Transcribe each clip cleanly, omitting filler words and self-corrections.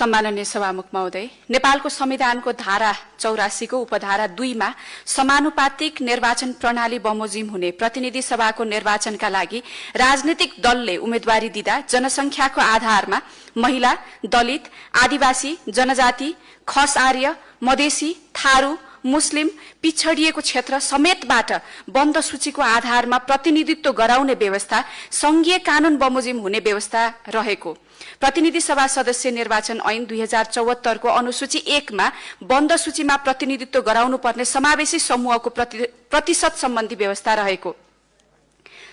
सम्माननीय सभामुख महोदय, नेपालको संविधानको धारा 84 को उपधारा 2 मा समानुपातिक निर्वाचन प्रणाली बमोजिम हुने प्रतिनिधि सभाको निर्वाचनका लागि राजनीतिक दलले उम्मेदवारी दिँदा जनसंख्याको आधारमा महिला, दलित, आदिवासी, जनजाति, खस आर्य, मधेसी, थारू, मुस्लिम, पिछडिएको क्षेत्र समेतबाट बन्द सूचीको आधारमा प्रतिनिधित्व गराउने व्यवस्था संघीय कानून बमोजिम हुने व्यवस्था रहेको प्रतिनिधि सभा सदस्य निर्वाचन ऐन 2074 को अनुसूची 1 मा बन्द सूचीमा प्रतिनिधित्व गराउनुपर्ने समावेशी समूहको प्रतिशत सम्बन्धी व्यवस्था रहेको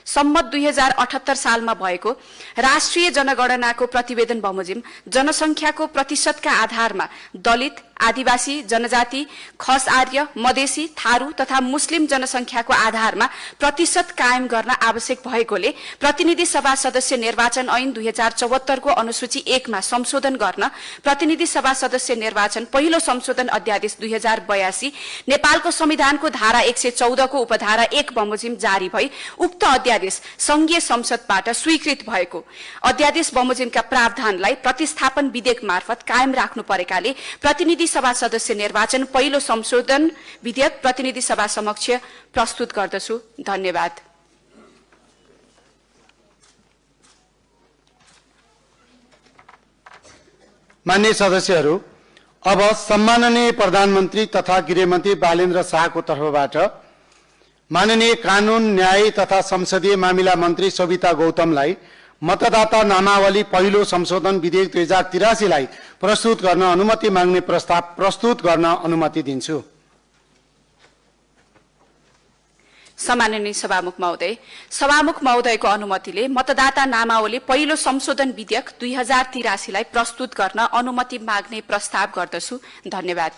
सम्मत 2078 सालमा भएको राष्ट्रिय जनगणनाको प्रतिवेदन बमोजिम जनसंख्याको प्रतिशतका आधारमा दलित, आदिवासी, जनजाति, खस आर्य, मधेसी, थारू तथा मुस्लिम जनसंख्याको आधारमा प्रतिशत कायम गर्न आवश्यक भएकोले प्रतिनिधि सभा सदस्य निर्वाचन ऐन 2074 को अनुसूची 1 मा संशोधन गर्न प्रतिनिधि सभा सदस्य निर्वाचन पहिलो संशोधन अध्यादेश 2082 नेपालको संविधानको धारा 114 को उपधारा 1 बमोजिम जारी भई उक्त अध्यादेश संघीय संसदबाट स्वीकृत भएको अध्यादेश बमोजिमका प्रावधानलाई प्रतिस्थापन विधेयक मार्फत कायम राख्नु परेकाले प्रतिनिधि सभा सदस्य निर्वाचन पहिलो संशोधन विधेयक प्रतिनिधि सभा समक्ष प्रस्तुत गर्दछु। धन्यवाद। माननीय सदस्यहरू, अब सम्माननीय प्रधानमन्त्री तथा गृहमन्त्री बालेन्द्र शाहको तर्फबाट माननीय कानून, न्याय तथा संसदीय मामिला मन्त्री सविता गौतमलाई मतदाता नामावली पहिलो संशोधन विधेयक 2083 लाई प्रस्तुत गर्न अनुमति माग्ने प्रस्ताव प्रस्तुत गर्न अनुमति दिन्छु। सम्माननीय सभामुख महोदयको अनुमतिले मतदाता नामावली पहिलो संशोधन विधेयक 2083 लाई प्रस्तुत गर्न अनुमति माग्ने प्रस्ताव गर्दछु। धन्यवाद।